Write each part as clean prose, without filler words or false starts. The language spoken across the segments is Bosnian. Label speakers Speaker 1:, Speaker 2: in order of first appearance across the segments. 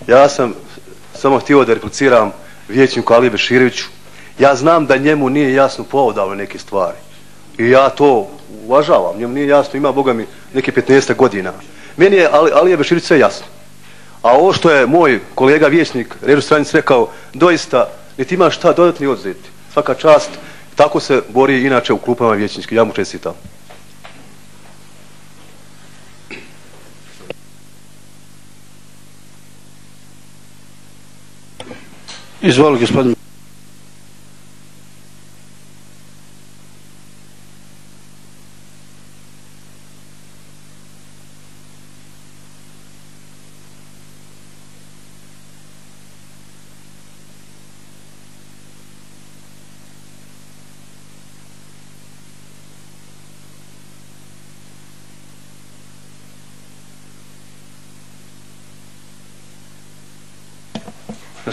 Speaker 1: Ja sam samo htio da repliciram vijećniku Aliji Beširoviću. Ja znam da njemu nije jasno povodao neke stvari. I ja to uvažavam. Njemu nije jasno, ima Boga mi neki 15 godina. Meni je Alija Beširović sve jasno. A ovo što je moj kolega vijećnik Režo Stranjic rekao, doista niti ima šta dodatni odzeti. Svaka čast, tako se bori inače u klupama vijećnički. Ja mu čestitam.
Speaker 2: Izvoli, gospodin.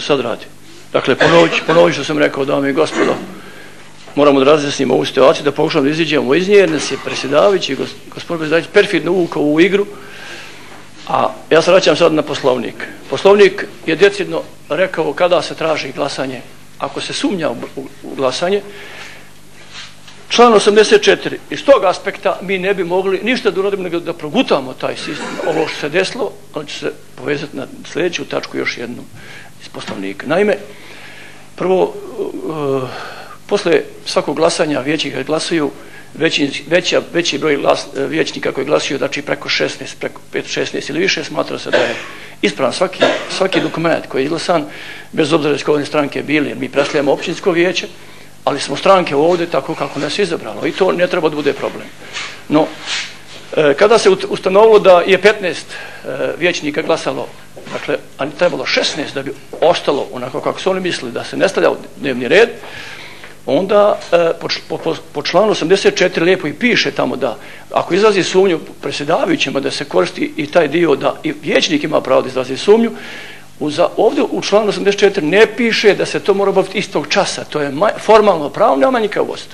Speaker 3: Sad radi. Dakle, ponovit što sam rekao, dame i gospodo, moramo da razjasnimo ovu situaciju, da pokušamo da iziđemo iz nje, jer nas je predsjedavajući, gospodin predsjedavajući, perfidno uvukao u igru, a ja se vraćam sad na Poslovnik. Poslovnik je decidno rekao kada se traži glasanje, ako se sumnja u glasanje. Član 84. Iz tog aspekta mi ne bi mogli ništa da uradimo nego da progutamo taj sistem. Ovo što se desilo, on će se povezati na sljedeću tačku još jednom iz Poslovnika. Naime, prvo, posle svakog glasanja vijećnika glasuju, veći broj vijećnika koji glasuju, znači preko 16, preko 5-16 ili više, smatra se da je ispravan svaki dokument koji je izglasan, bez obzira iz koje stranke bili, jer mi predstavljamo općinsko vijeće, ali smo stranke ovdje tako kako nas je izabralo i to ne treba da bude problem. No, kada se ustanovilo da je 15 vijećnika glasalo, dakle, a trebalo 16 da bi ostalo onako kako su oni mislili da se ne stavlja u dnevni red, onda po članu 84 lijepo i piše tamo da ako izrazi sumnju predsjedavajućima da se koristi i taj dio da i vijećnik ima pravo da izrazi sumnju, ovdje u članu 84 ne piše da se to mora obaviti istog časa. To je formalno pravna manjkavost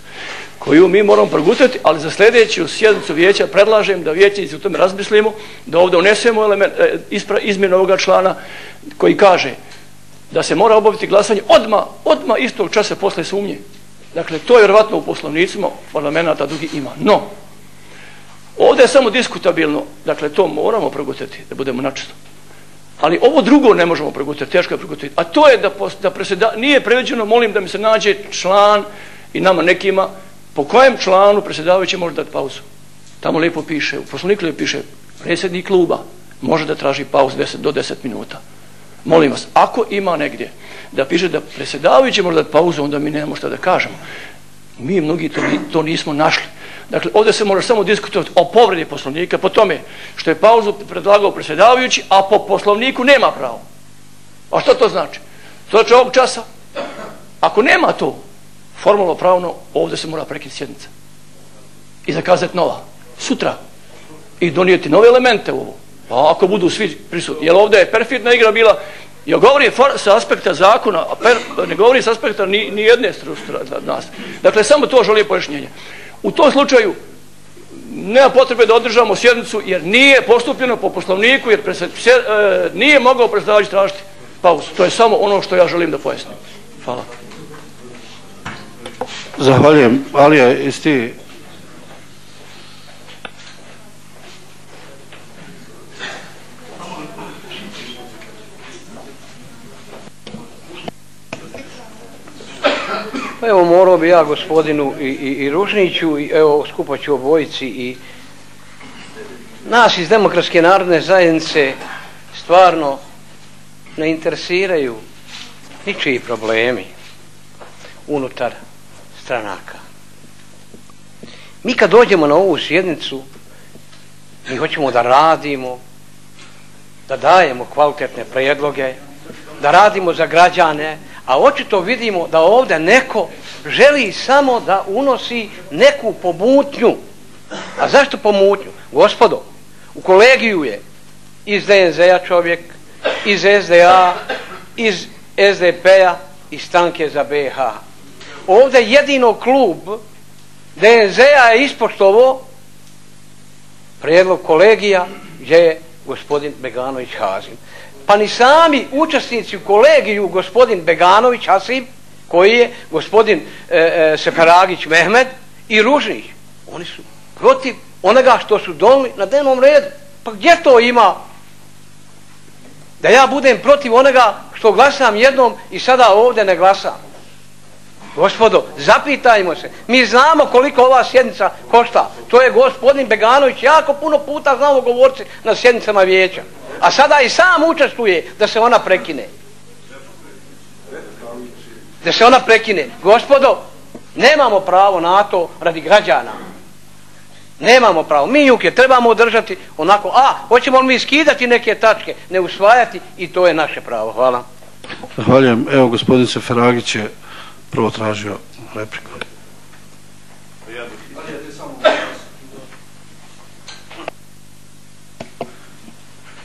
Speaker 3: koju mi moramo progutati, ali za sljedeću sjednicu vijeća predlažem da vijećnici u tome razmislimo, da ovdje unesemo izmjenu ovoga člana koji kaže da se mora obaviti glasanje odmah istog časa posle sumnje. Dakle, to je vjerovatno u poslovnicima parlamenta drugi ima. No, ovdje je samo diskutabilno, dakle, to moramo progutati, da budemo načisto. Ali ovo drugo ne možemo progutati, teško je progutati. A to je da nije predviđeno, molim da mi se nađe član i nama nekima, po kojem članu predsjedavajući može dati pauzu. Tamo lijepo piše, u Poslovniku lijepo piše, predsjednik kluba može da traži pauzu do 10 minuta. Molim vas, ako ima negdje da piše da predsjedavajući može dati pauzu, onda mi nemamo šta da kažemo. Mi mnogi to nismo našli. Dakle, ovdje se može samo diskutovati o povredi Poslovnika po tome što je pauzu predlagao predsjedavajući, a po Poslovniku nema pravo. A što to znači? To znači ovog časa, ako nema to formalno pravno, ovdje se mora prekinuti sjednica i zakazati nova sutra i donijeti nove elemente u ovo. Pa ako budu svi prisutni, jer ovdje je perfidna igra bila. Ja govorim sa aspekta zakona, a ne govorim sa aspekta ni jedne od nas. Dakle, samo to želim pojašnjenje. U tom slučaju nema potrebe da održamo sjednicu jer nije postupljeno po Poslovniku, jer nije mogao predsjedavajući tražiti pauzu. To je samo ono što ja želim da pojasnim. Hvala.
Speaker 2: Zahvaljujem. Alija, jesi ti...
Speaker 4: Evo, morao bi ja gospodinu i Ružniću, i evo skupa ću obojici, i nas iz Demokratske narodne zajednice stvarno ne interesiraju ničiji problemi unutar stranaka. Mi kad dođemo na ovu sjednicu, mi hoćemo da radimo, da dajemo kvalitetne prijedloge, da radimo za građane, a očito vidimo da ovdje neko želi samo da unosi neku pomutnju. A zašto pomutnju? Gospodo, u kolegiju je iz DNZ-a čovjek, iz SDA, iz SDP-a i Stranke za BiH. Ovdje jedino klub DNZ-a je ispoštovao prijedlog kolegija gdje je gospodin Beganović Hazim. Pa ni sami učesnici u kolegiju gospodin Beganović Hazim, koji je gospodin Seferagić Mehmed i Ružnić, oni su protiv onoga što su donijeli na dnevnom redu. Pa gdje to ima da ja budem protiv onoga što glasam jednom i sada ovdje ne glasam? Gospodo, zapitajmo se. Mi znamo koliko ova sjednica košta. To je gospodin Beganović jako puno puta znamo govoriti na sjednicama vijeća. A sada i sam učestvuje da se ona prekine. Da se ona prekine. Gospodo, nemamo pravo na to radi građana. Nemamo pravo. Mi njuke trebamo održati onako. Hoćemo li mi skidati neke tačke, ne usvajati, i to je naše pravo. Hvala.
Speaker 2: Zahvaljujem. Evo, gospodin Seferagić je prvo tražio repliku.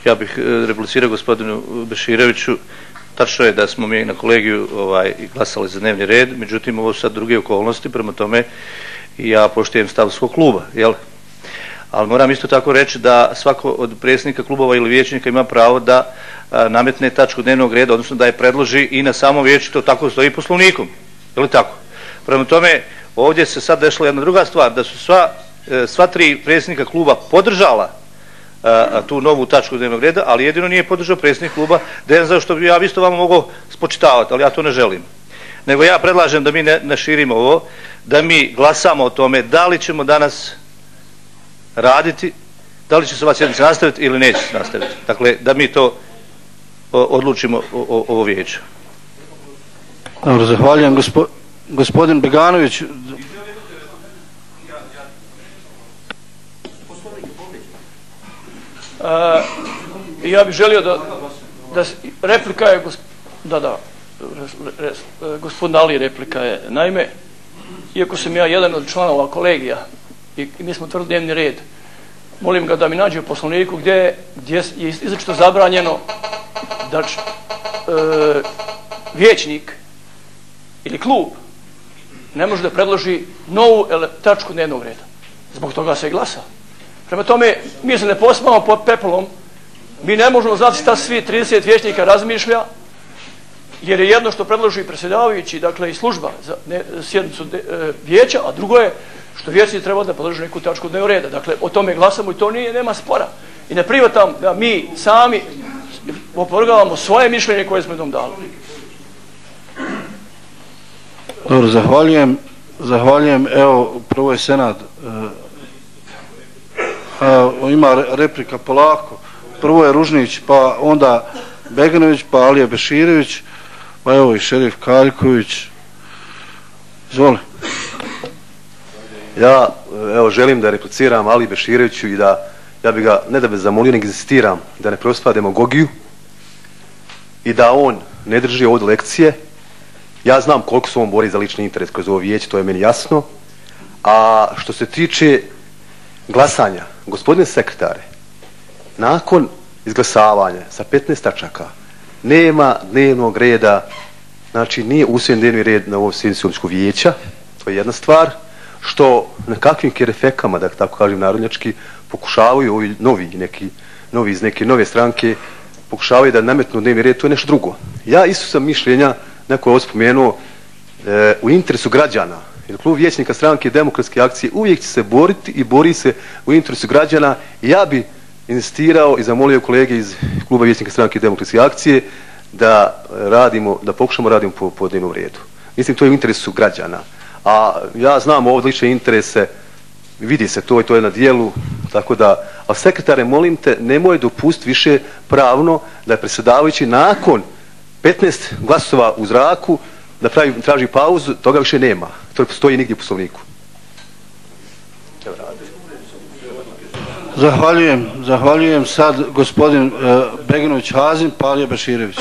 Speaker 5: Ja bih replicirao gospodinu Bešireviću. Tačno je da smo mi na kolegiju glasali za dnevni red, međutim ovo su sad druge okolnosti, prema tome ja poštujem stav svog kluba, jel? Ali moram isto tako reći da svako od predsjednika klubova ili vijećnika ima pravo da nametne tačku dnevnog reda, odnosno da je predloži i na samom vijeću, to tako stoji poslovnikom, je li tako? Prema tome, ovdje se sad dešla jedna druga stvar, da su sva tri predsjednika kluba podržala tu novu tačku dnevnog reda, ali jedino nije podržao predsjednik kluba Dejan, zašto bi ja isto vama mogao spočitavati, ali ja to ne želim. Nego ja predlažem da mi ne širimo ovo, da mi glasamo o tome da li ćemo danas raditi, da li će se ova sjednica nastaviti ili neće se nastaviti. Dakle, da mi to odlučimo ovo vijeće.
Speaker 2: Dobro, zahvaljujem. Gospodin Beganović.
Speaker 3: Ja bih želio da replika je gospodin Ali, replika je. Naime, iako sam ja jedan od članova kolegija i mi smo tvrdili dnevni red, molim ga da mi nađe u poslovniku gdje je izričito zabranjeno da vijećnik ili klub ne može da predloži novu tačku dnevnog reda. Zbog toga se i glasa. Prema tome, mi se ne posmamo pod pepelom, mi ne možemo znati šta svi 30 vijećnika razmišlja, jer je jedno što predloži predsjedavajući, dakle i služba za sjednicu vijeća, a drugo je što vijećnici treba da predloži neku tačku dnevnog reda. Dakle, o tome glasamo i to nema spora. I ne privatam da mi sami opovrgavamo svoje mišljenje koje smo jednom dali.
Speaker 2: Dobro, zahvaljujem. Evo, prvo je Senad. Ima replika polako. Prvo je Ružnić, pa onda Beganović, pa Alija Beširević, pa evo i šerif Kaljković. Izvoli.
Speaker 1: Ja želim da repliciram Aliji Bešireviću i da ja bi ga, ne da bi zamolio, nego insistiram da ne prospa demagogiju i da on ne drži ovdje lekcije. Ja znam koliko se on bori za lični interes kroz ovo vijeće, to je meni jasno. A što se tiče glasanja, gospodine sekretare, nakon izglasavanja sa 15 tačaka nema dnevnog reda, znači nije usvojen dnevni red na ovoj sjednici općinskog vijeća, to je jedna stvar, što na kakvim kerefekama, da tako kažem narodnjački, pokušavaju ovi novi iz neke nove stranke, pokušavaju da nametnu dnevni red, to je nešto drugo. Ja isto sam mišljenja, neko je ovo spomenuo, u interesu građana, jer klub vijećnika stranke Demokratske akcije uvijek će se boriti i bori se u interesu građana. Ja bi insistirao i zamolio kolege iz kluba vijećnika stranke Demokratske akcije da pokušamo raditi po dnevnom redu. Mislim, to je u interesu građana. A ja znam ovo lične interese, vidi se to i to je na dijelu, tako da, ali sekretare, molim te, nemoj dopustiti više pravno da je predsjedavajući nakon 15 glasova u zraku da traži pauzu, toga više nema. To ne postoji nigdje u poslovniku.
Speaker 2: Zahvaljujem. Sad gospodin Beganović Hazim, pa Alija Beširević.